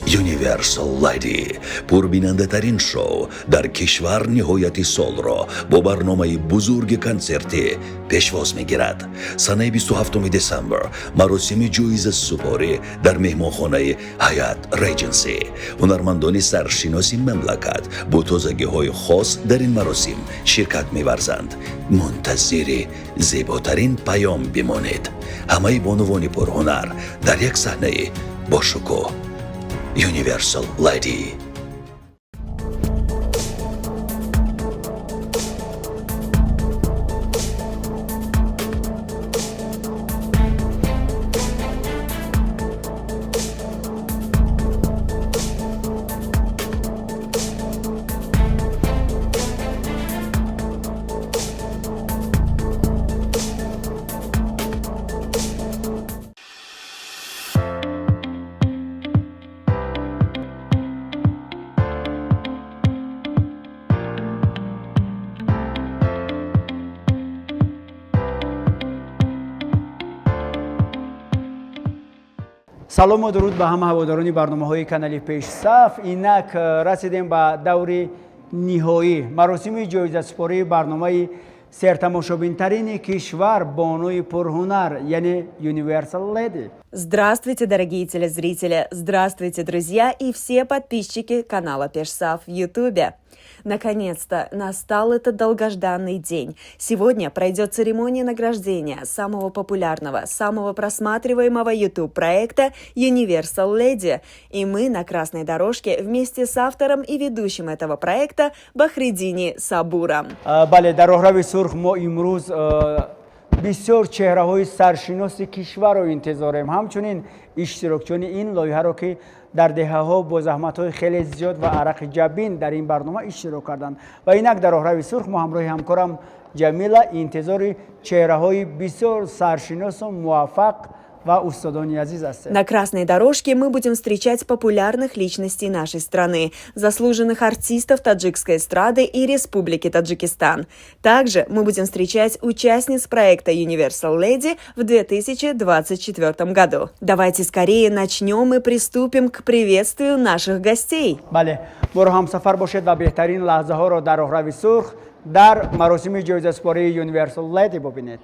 Universal Lady пурбинандатарин шоу дар кишвар ниҳояти солро бо барномаи бузурги консертӣ пешвоз мегирад. Санаи 27 десембр маросими ҷоизасупорӣ дар меҳмонхонаи Ҳаят Реҷенси. Ҳунармандони саршиноси мамлакат бо тозагиҳои хос дар ин маросим ширкат меварзанд. Мунтазири зеботарин паём бимонед. Ҳамаи бонувони пурҳунар дар як саҳнаи бошукӯҳ. Universal Lady. Салому дуруд ба ҳама ҳаводорони барномаҳои канали Пешсаф. Инак расидем ба даври ниҳоӣ, маросими ҷоизасупории барномаи сертамошобинтарини кишвар, Бонуи пурҳунар, яъне Universal Lady. Здравствуйте, дорогие телезрители! Здравствуйте, друзья и все подписчики канала Пешсаф в Ютубе! Наконец-то настал этот долгожданный день. Сегодня пройдет церемония награждения самого популярного, самого просматриваемого YouTube-проекта Universal Lady. И мы на красной дорожке вместе с автором и ведущим этого проекта Бахридини Сабуром. Бале, дар роҳрави сурх мо имрӯз бисёр чеҳраҳои саршиноси кишварро интизорем, ҳамчунин иштирокчиёни ин лоиҳаро, ки дар деҳаҳо бо заҳматҳои хеле зиёд ва арақи ҷабин дар ин барнома иштирок карданд. Ва инак дар роҳрави сурх мо ҳамроҳи ҳамкорам Ҷамила интизори чеҳраҳои бисёр саршиносу муваффақ ва устодони азиз ҳастем. На красной дорожке мы будем встречать популярных личностей нашей страны, заслуженных артистов таджикской эстрады и Республики Таджикистан. Также мы будем встречать участниц проекта Universal Lady в 2024 году. Давайте скорее начнем и приступим к приветствию наших гостей. Бале, моро ҳамсафар бошед ва беҳтарин лаҳзаҳоро дар роҳрави сурх дар маросими ҷоизасупории Universal Lady бубинед.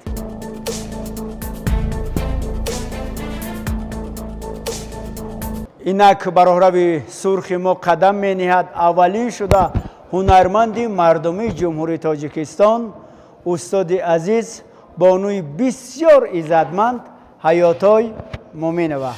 Инак ба роҳрави сурхи мо қадам мениҳад аввалин шуда ҳунарманди мардумии Ҷумҳурии Тоҷикистон, устоди азиз, бонуи бисёр иззатманд Ҳаётой Муминова.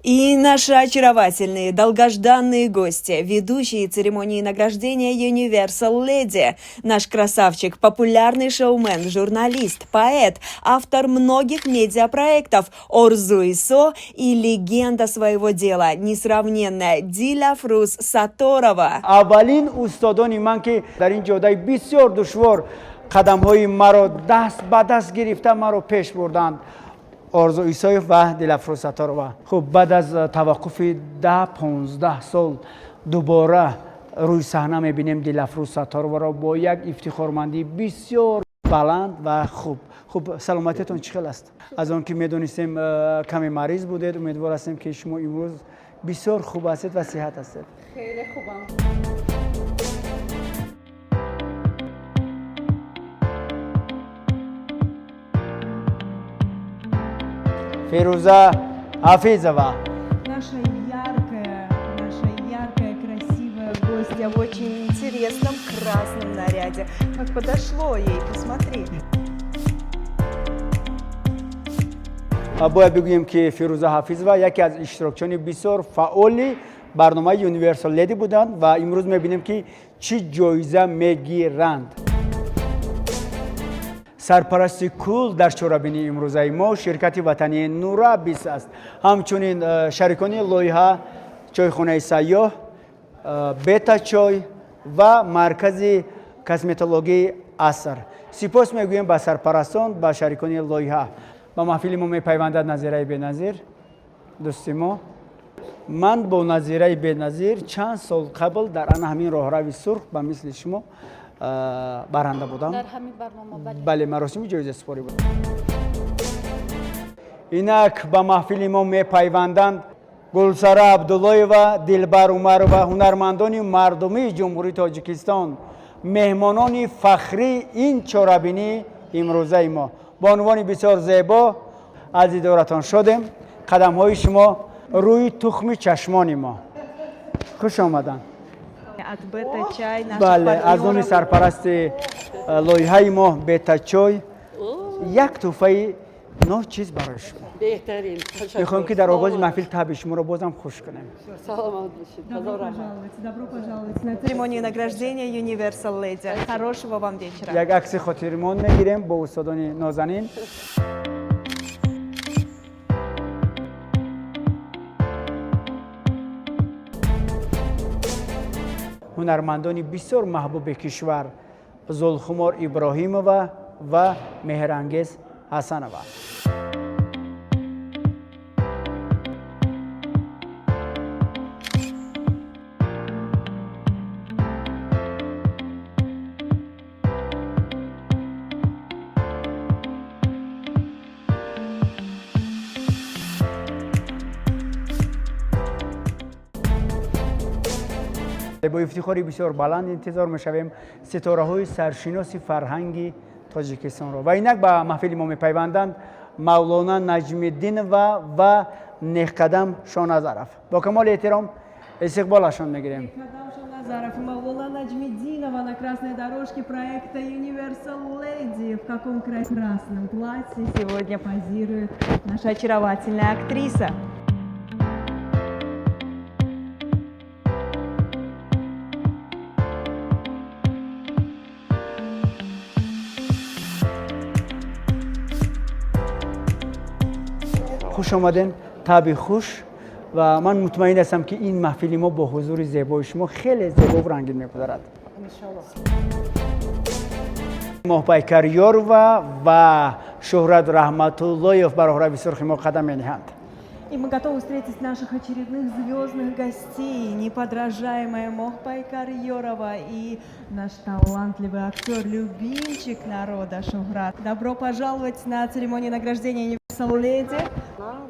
И наши очаровательные, долгожданные гости, ведущие церемонии награждения Universal Lady, наш красавчик, популярный шоумен, журналист, поэт, автор многих медиапроектов Орзу Исо и легенда своего дела, несравненная Диляфруз Сатторова. Аввалин устодони ман, ки дар ин ҷодаи бисёр душвор қадамҳои маро даст ба даст гирифта маро пеш бурданд, Орзу Исоев ва Дилафрӯз Сатторова. Хуб, баъд аз таваққуфи 10-15 сол дубора рӯи саҳна мебинем Дилафрӯз Саттороваро бо як ифтихормандии бисёр баланд ва хуб. Хуб, саломатиятон чӣ хел аст? Аз он ки медонистем, каме мариз будед, умедвор ҳастем, ки шумо имрӯз бисёр хуб ҳастед ва сиҳат ҳастед. Хеле хубам. Фирӯза Ҳафизова. Наша яркая, красивая гостья в очень интересном красном наряде. Как подошло ей, посмотри. Бояд бигӯем, ки Фирӯза Ҳафизова яке аз иштирокчиёни бисёр фаъоли барномаи Universal Lady буданд ва имрӯз мебинем, ки чӣ ҷоиза мегиранд. Сарпарасти кул дар чорабинии имрӯзаи мо ширкати ватании Нурабис аст. Ҳамчунин шарикони лоиҳа чойхонаи Сайёҳ, Бета чой ва маркази косметологии Аср. Сипос мегӯем ба сарпарастон, ба шарикони лоиҳа. Ба маҳфили мо мепайвандад Назираи Беназир, дӯсти мо. Ман бо Назираи Беназир чанд сол қабл дар ана ҳамин роҳрави сурх ба мисли шумо баранда будам. Дар ҳамин барнома, бале. Бале, маросими ҷоизасупорӣ буд. Инак ба маҳфили мо мепайванданд Гулсара Абдуллоева, Дилбар Умарова, ҳунармандони мардумии Ҷумҳурии Тоҷикистон, меҳмонони фахрии ин чорабинии имрӯзаи мо. Бонувони бисёр зебо, аз дидоратон шодем. Қадамҳои шумо рӯи тухми чашмони мо. Хуш омаданд. От Бета-чай наших Бале, аз номи партнеров. сарпарасти лоиҳаи мо Бетачой як тӯҳфаи ночиз барои шумо. Беҳтарин. Мехоҳем, ки дар оғози маҳфил табъи шуморо бозам хуш кунем. Саломат бошед. Добро пожаловать, добро пожаловать на церемонию награждения Universal Lady. Хорошего вам вечера. Як акси хотирмон мегирем бо устодони нозанин. Ҳунармандони бисёр маҳбуби кишвар Зулхумор Иброҳимова ва Меҳрангез Ҳасанова. Бо ифтихори бисёр баланд интизор мешавем ситораҳои саршиноси фарҳанги Тоҷикистонро. Ва инак ба маҳфили мо мепайванданд Мавлона Наҷмиддинова ва Неҳқадам Шоназаров. Бо камоли эҳтиром истиқболашон мегирем. Кадам Шаназаров и Мавлона Наджмединова на красной дорожке проекта Universal Lady. В каком красном платье сегодня позирует наша очаровательная актриса. Хуш омаден, табъи хуш, ва ман мутмаин ҳастам, ки ин маҳфили мо бо ҳузури зебои шумо хеле зебову рангин мегузарад. Моҳпайкар Ёрова ва Шӯҳрат Раҳматуллоев ба роҳрави сурхи мо қадам мениҳанд. И мы готовы встретить наших очередных звездных гостей. Неподражаемая Мохпайкар Йорова и наш талантливый актер, любимчик народа Шухрат. Добро пожаловать на церемонию награждения Universal Lady.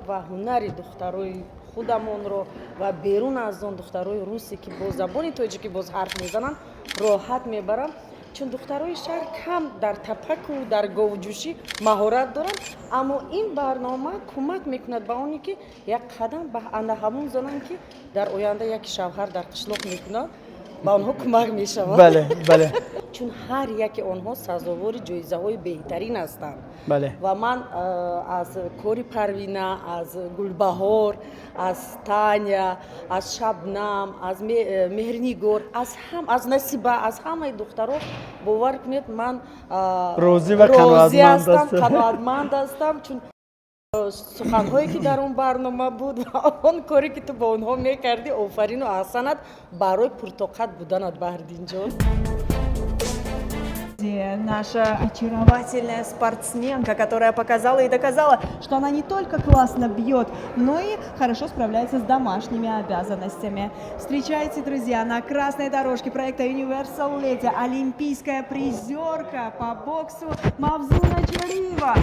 Ва ҳунари духтарои худамонро ва берун аз он духтарои русе, ки бо забони тоҷикӣ боз ҳарф мезананд, роҳат мебарам, чун духтарои шаҳр кам дар тапаку дар говҷӯшӣ маҳорат доранд, аммо ин барнома кӯмак мекунад ба оне, ки як қадам ба ана ҳамон зананд, ки дар оянда яке шавҳар дар қишлоқ мекунад, ба онҳо кӯмак мешавад. Бале, бале. Чун ҳар яке онҳо сазовори ҷоизаҳои беҳтарин ҳастанд. Ва ман аз кори Парвина, аз Гулбаҳор, аз Таня, аз Шабнам, аз Меҳрнигор, аз ҳам, аз Насиба, аз ҳамаи духтаро, бовар кунед, ман розӣ ва розӣ қаноатманд ҳастам, ҳастам. Қаноатманд ҳастам, чун суханҳое, ки дар он барнома буд ва он коре, ки ту бо онҳо мекардӣ, офарину аҳсанат барои пуртоқат буданат, Баҳриддинҷон. Где наша очаровательная спортсменка, которая показала и доказала, что она не только классно бьет, но и хорошо справляется с домашними обязанностями. Встречайте, друзья, на красной дорожке проекта Universal Lady олимпийская призерка по боксу Мавзуна Чориева.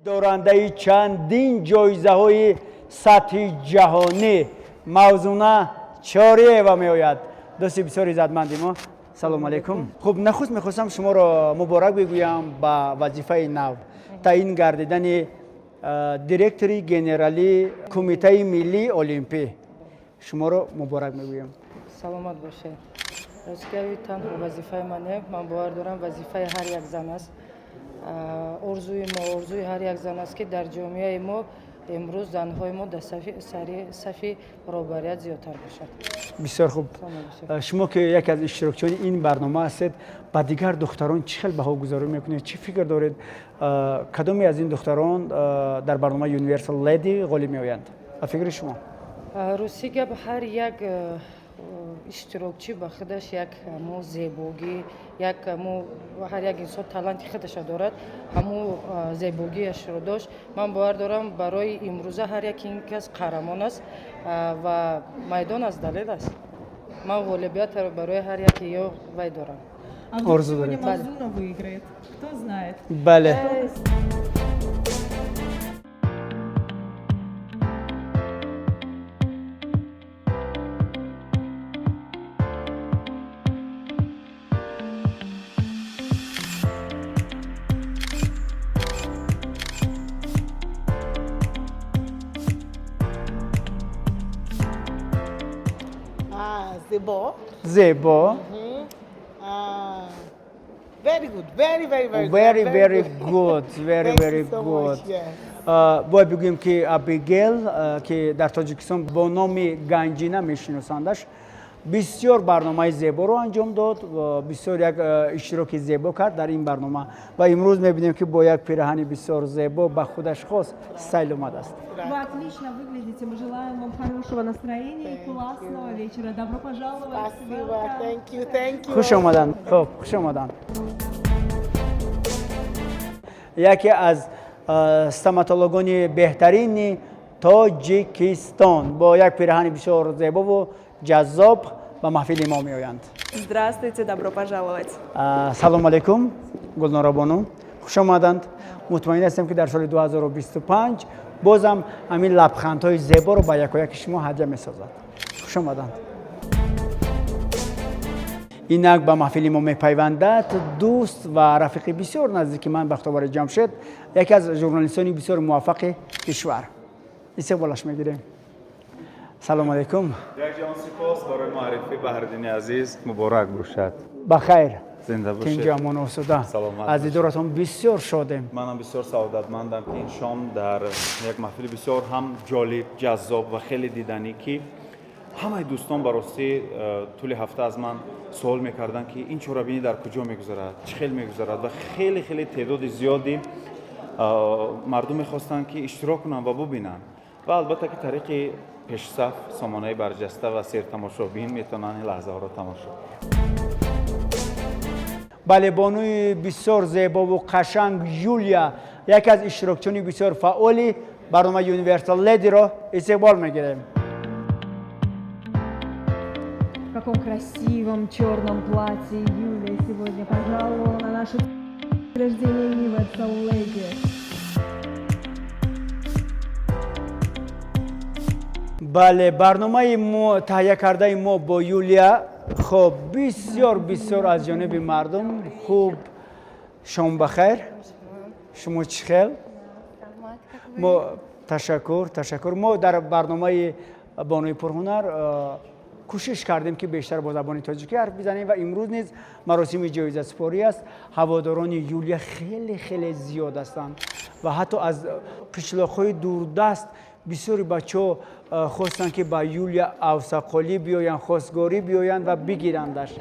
Дорандаи чандин ҷоизаҳои сатҳи ҷаҳонӣ Мавзуна Чориева меояд. Дӯсти бисёр иззатманди мо, салому алайкум. Хуб, нахуст мехостам шуморо муборак бигӯям ба вазифаи нав таъин гардидани директори генералии Кумитаи миллии олимпӣ. Шуморо муборак мегӯям. Саломат бошед. Ростгави, танҳо вазифаи ман не, ман бовар дорам, вазифаи ҳар як зан аст. Орзуи мо, орзуи ҳар як зан аст, ки дар ҷомеаи мо имрӯз занҳои мо дар сафи роҳбарият зиёдтар бошад. Бисёр хуб. Саломат бошед. Шумо, ки яке аз иштирокчиёни ин барнома ҳастед, ба дигар духтарон чӣ хел баҳогузорӣ мекунед, чӣ фикр доред, кадоме аз ин духтарон дар барномаи Universal Lady ғолиб меоянд ба фикри шумо? Рости гап, ҳар як иштирокчӣ ба худаш як ҳамо зебогӣ, як ҳамо, ҳар як инсон таланти худаша дорад, ҳамо зебогиашро дошт. Ман бовар дорам, барои имрӯза ҳар як ин кас қаҳрамон аст ва майдон аз далел аст. Ман ғолибиятро барои ҳар яки ё вай дорам. А вдруг Орзу сегодня дорем. Мавзуна выиграет? Кто знает? Бале. Ah, Zebo. Зебо. Ah, very good. Very, very, very good. Very, very good. Very, Thank very you so good. much. Yes. Бояд бигӯем, ки Абигел, ки дар Тоҷикистон бо номи Ганҷина мешиносандаш, бисёр барномаи зеборо анҷом дод ва бисёр як иштироки зебо кард дар ин барнома ва имрӯз мебинем, ки бо як пираҳани бисёр зебо, ба худаш хос стайл омадааст. Вы отлично выглядите. Мы желаем вам хорошего настроения и классного вечера. Добро пожаловать. Спасибо. Welcome. Thank you. Thank you. Хуш омаданд. Хуб, хуш омаданд. Яке аз стоматологони беҳтарини Тоҷикистон бо як пираҳани бисёр зебову ҷаззоб ба маҳфили мо меоянд. Здравствуйте, добро пожаловать. Салому алайкум, Гулнора бону, хуш омаданд. Мутмаин ҳастем, ки дар соли 2025 бозам ҳамин лабхандҳои зеборо ба якояки шумо ҳадя месозад. Хуш омаданд. Инак ба маҳфили мо мепайвандад дӯст ва рафиқи бисёр наздики ман, Бахтовари Ҷамшед, яке аз журналистони бисёр муваффақи кишвар. Истиқболаш мегирем. Салому алайкум. Як ҷаҳон сипос барои муаррифӣ, Баҳриддини азиз, муборак бошад. Ба хайр. Зинда бошед. Тинҷу амону осуда. Саломат Аз бошед. дидоратон бисёр шодем. Манам бисёр саодатмандам, ки ин шом дар як маҳфили бисёр ҳам ҷолиб, ҷаззоб ва хеле диданӣ, ки ҳамаи дӯстон ба ростӣ тӯли ҳафта аз ман суол мекарданд, ки ин чорабинӣ дар куҷо мегузарад, чӣ хел мегузарад, ва хеле хеле теъдоди зиёди мардум мехостанд, ки иштирок кунанд ва бубинанд, ва албатта ки тариқи Пешсаф, сомонаи барҷаста ва сертамошобин, метавонанд ин лаҳзаҳоро тамошо. Бале, бонуи бисёр зебову қашанг Юлия, яке аз иштирокчиёни бисёр фаъоли барномаи Universal Lady ро истиқбол мегирем. В каком красивом черном платье Юлия сегодня пожаловала на наше рождение Universal Lady. Бале, барномаи мо, таҳия кардаи мо бо Юлия, хуб, бисёр бисёр аз ҷониби мардум хуб. Шом бахайр, шумо чӣ хел? Мо ташаккур, ташаккур. Мо дар барномаи Бонуи пурҳунар кӯшиш кардем, ки бештар бо забони тоҷикӣ ҳарф бизанем ва имрӯз низ маросими ҷоизасупорӣ аст. Ҳаводорони Юлия хеле хеле зиёд ҳастанд ва ҳатто аз қишлоқҳои дурдаст бисёри бачаҳо хостанд, ки ба Юлия авсақолӣ биёянд, хостгорӣ биёянд ва бигирандаш.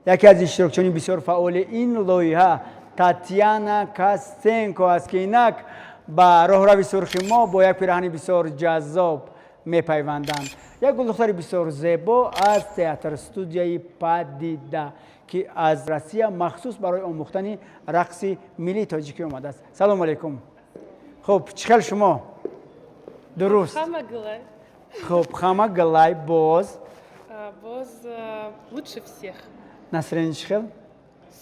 Яке аз иштирокчиёни бисёр фаъоли ин лоиҳа Татяна Кастенко аст, ки инак ба роҳрави сурхи мо бо як пираҳани бисёр ҷаззоб мепайванданд. Як гулдухтари бисёр зебо аз театр студияи Падида, ки аз Россия махсус барои омӯхтани рақси миллии тоҷикӣ омадааст. Салому алайкум. Хуб, чӣ хел шумо? Дуруст? Ҳама гулай. Хуб, ҳама гулай, боз? Боз лучше всех. Настроение чӣ хел?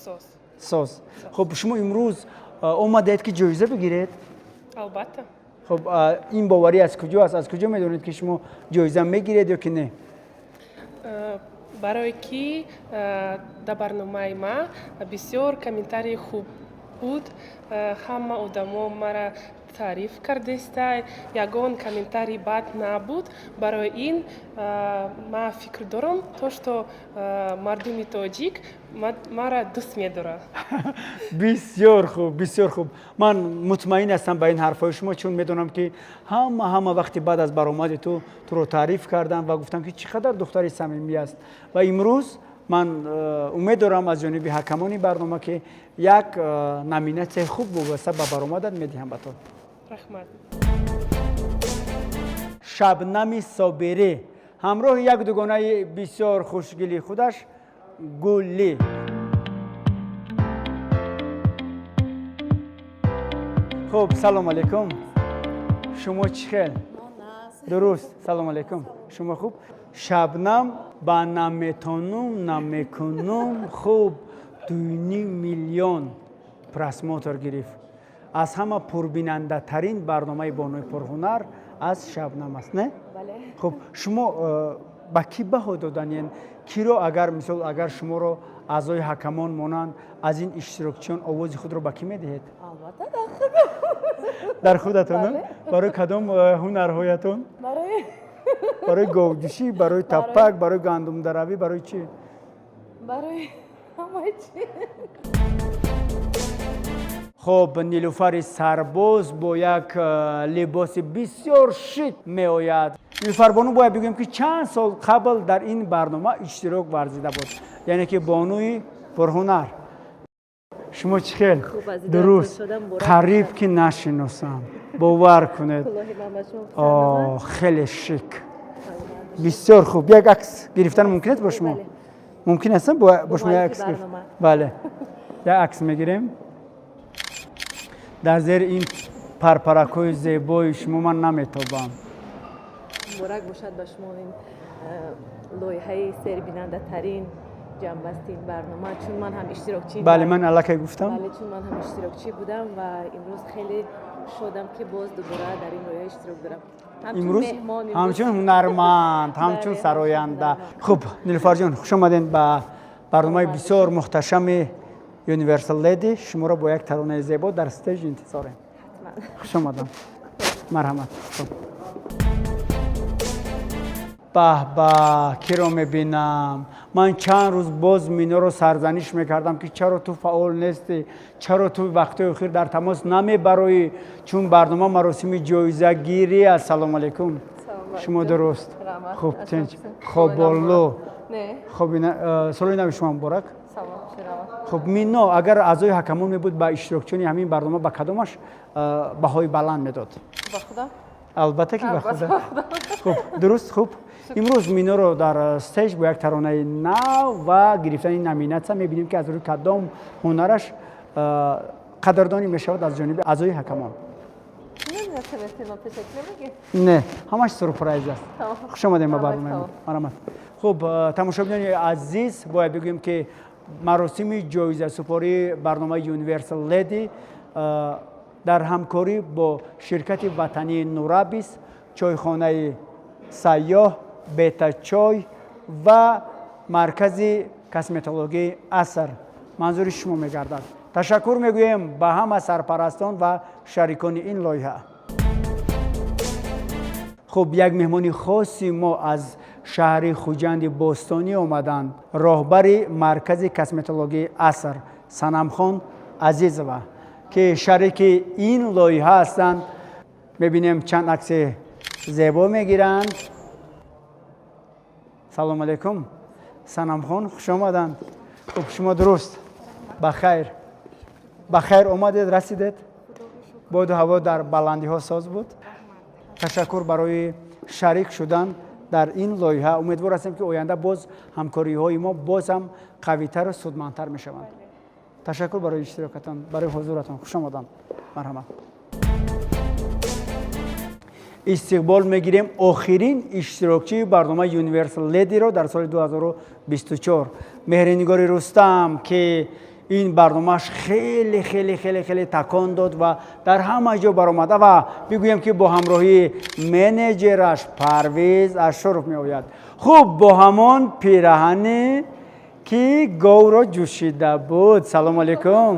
Соз. Соз. Хуб, шумо имрӯз омадаед, ки ҷоиза бигиред? Албатта. Хуб, ин боварӣ аз куҷо аст? Аз куҷо медонед, ки шумо ҷоиза мегиред ё ки не? Барое ки дар барномаи ма бисёр комментарии хуб Буд, ҳама одамо мара таъриф кардестай, ягон комментарий бад набуд. Барои ин ман фикр дорам, то что мардуми тоҷик мара дӯст медорад. Бисёр хуб, бисёр хуб. Ман мутмаин ҳастам ба ин ҳарфҳои шумо, чун медонам, ки ҳама вақти баъд аз баромади ту туро таъриф кардам ва гуфтам, ки чӣ қадар духтари самимӣ аст. Ва имрӯз ман умед дорам, аз ҷониби ҳакамони барнома, ки як номинатсияи хуб вобаста ба баромадат медиҳам ба ту. Раҳмат. Шабнами Собирӣ ҳамроҳи як дугонаи бисёр хушгили худаш Гулӣ. Хуб, салом алейкум. Шумо чӣ хел? Дуруст. Салом алейкум, шумо хуб? Шабнам ба «Наметонум намекунум» хуб 2,5 миллион просмотр гирифт. Аз ҳама пурбинандатарин барномаи «Бонуи пурҳунар» аз Шабнам аст, не? Хуб, шумо ба кӣ баҳо доданен? Киро, агар, мисол, агар шуморо аъзои ҳакамон монанд, аз ин иштирокчиён овози худро ба кӣ медиҳед? Дар худатон? Барои кадом ҳунарҳоятон? Барои говҷӯшӣ, барои таппак, барои гандумдаравӣ, барои чӣ? Барои ҳамаи чӣ. Хуб, Нилуфари Сарбоз бо як либоси бисёр шик меояд. Нилуфарбону, бояд бигӯем, ки чанд сол қабл дар ин барнома иштирок варзида буд, яъне ки «Бонуи пурҳунар». Шумо чӣ хел? Дуруст. Қариб ки нашиносам, бовар кунед. Хеле шик, бисёр хуб. Як акс гирифтан мумкин аст бо шумо? Мумкин аст бо шумо як акс? Бале, як акс мегирем. Дар зери ин парпаракҳои зебои шумо ман наметобам. Муборак бошад ба шумо ин лоиҳаи сербинандатарин, ҷамъбасти ин барнома, чун ман ҳам иштирокчӣ. Бале, ман аллакай гуфтам. Бале, чун ман ҳам иштирокчӣ будам ва имрӯз хеле шодам, ки боз дубора дар ин лоиҳа иштирок дорам. Имрӯз ҳамчун ҳунарманд, ҳамчун сароянда. Хуб, Нилуфарҷон, хуш омадем ба барномаи бисёр мухташами Universal Lady. Шуморо бо як таронаи зебо дар stage интизорем. Хуш омадам, марҳамат. Баҳба, киро мебинам? Ман чанд рӯз боз Миноро сарзаниш мекардам, ки чаро ту фаъол нестӣ, чаро ту вақтҳои охир дар тамос намебароӣ, чун барнома маросими ҷоизагирӣ аст. Салому алейкум, шумо дуруст? Хуб, тинч, хоболу? Хоб. Соли нави шумо муборак. Хуб, Мино, агар аъзои ҳакамон мебуд, ба иштирокчиёни ҳамин барнома ба кадомаш баҳои баланд медод? Албатта ки ба худа. Хуб, дуруст. Хуб, имрӯз Миноро дар stage бо як таронаи нав ва гирифтани номинатсия мебинем, ки аз рӯи кадом ҳунараш қадрдонӣ мешавад аз ҷониби аъзои ҳакамон. Не, ҳамаш сюрприз аст. Хуш омадем ба барномаи мо, марҳамат. Хуб, тамошобинони азиз, бояд бигӯем, ки маросими ҷоизасупории барномаи Universal Lady дар ҳамкорӣ бо ширкати ватании Нурабис, чойхонаи Сайёҳ, Бетачой ва маркази косметологии Аср манзури шумо мегардад. Ташаккур мегӯем ба ҳама сарпарастон ва шарикони ин лоиҳа. Хуб, як меҳмони хоси мо аз шаҳри Хуҷанди бостонӣ омаданд, роҳбари маркази косметологии Аср Санамхон Азизова, ки шарики ин лоиҳа ҳастанд. Мебинем, чанд акси зебо мегиранд. Салому алейкум, Санамхон, хуш омаданд. Хуб, шумо дуруст? Ба хайр, ба хайр омадед, расидед. Боду ҳаво дар баландиҳо соз буд. Ташаккур барои шарик шудан дар ин лоиҳа. Умедвор ҳастем, ки оянда боз ҳамкориҳои мо боз ҳам қавитару судмандтар мешаванд. Ташаккур барои иштирокатон, барои ҳузуратон. Хуш омаданд, марҳамат. Истиқбол мегирем охирин иштирокчии барномаи Universal Lady ро дар соли 2024, Меҳринигори Рустам, ки ин барномааш хеле, хеле, хеле, хеле такон дод ва дар ҳама ҷо баромада, ва бигӯем, ки бо ҳамроҳии менеҷераш Парвиз Ашуров меояд. Хуб, бо ҳамон пираҳане, ки говро ҷӯшида буд. Салому алейкум.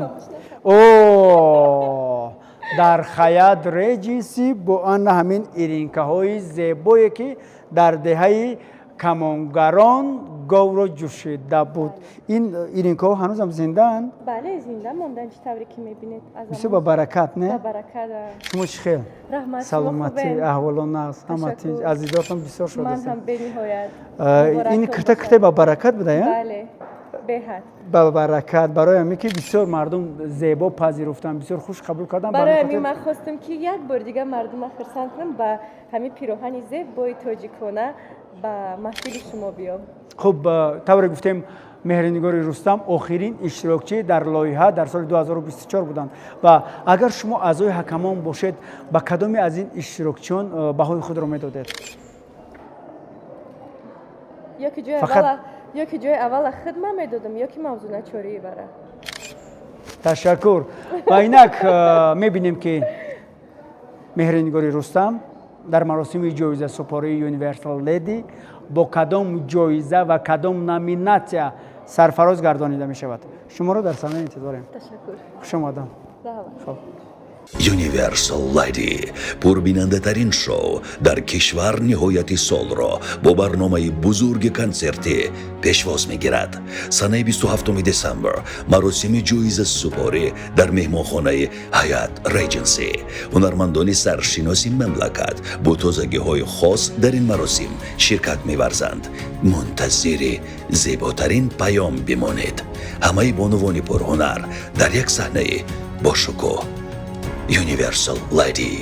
О, дар Хаят Реҷенси бо ана ҳамин иринкаҳои зебое, ки дар деҳаи Камонгарон говро ҷӯшида буд. Ин иринкаҳо ҳанӯзам зиндаанд? Бале, зинда мондан, чӣ тавре ки мебинед. Бисёр ба баракат, не? Ба баракат. Шумо чӣ хел? Раҳмат. Саломатӣ, аҳволо нағз, ҳама тинҷ? Аз дидортон бисёр шод. Ман ҳам бениҳоят. Ин кирта киртаи ба баракат буда, я? Бале, беҳад. Ба баракат, барои ҳамин ки бисёр мардум зебо пазируфтанд, бисёр хуш қабул карданд. Барои ҳамин ман хостам, ки як бор дига мардума хурсанд кунам, ба ҳамин пироҳани зебои тоҷикона ба маҳфили шумо биём. Хуб, тавре гуфтем, Меҳринигори Рустам охирин иштирокчӣ дар лоиҳа дар соли 2024 буданд. Ва агар шумо аъзои ҳакамон бошед, ба кадоме аз ин иштирокчиён баҳои худро медодед? Ё ки ҷои аввала худ ман медодам, ё ки Мавзуна Чориевара. Ташаккур. Ва инак мебинем, ки Меҳринигори Рустам дар маросими ҷоизасупории Universal Lady бо кадом ҷоиза ва кадом номинатсия сарфароз гардонида мешавад. Шуморо дар саҳна интизорем. Ташаккур. Хуш омадам. Хоб. Universal Lady, пурбинандатарин шоу дар кишвар, ниҳояти солро бо барномаи бузурги консертӣ пешвоз мегирад. Санаи 27 десембр, маросими ҷоизасупорӣ дар меҳмонхонаи Ҳаят Реҷенси. Ҳунармандони саршиноси мамлакат бо тозагиҳои хос дар ин маросим ширкат меварзанд. Мунтазири зеботарин паём бимонед. Ҳамаи бонувони пурҳунар дар як саҳнаи бошукӯҳ. Universal Lady.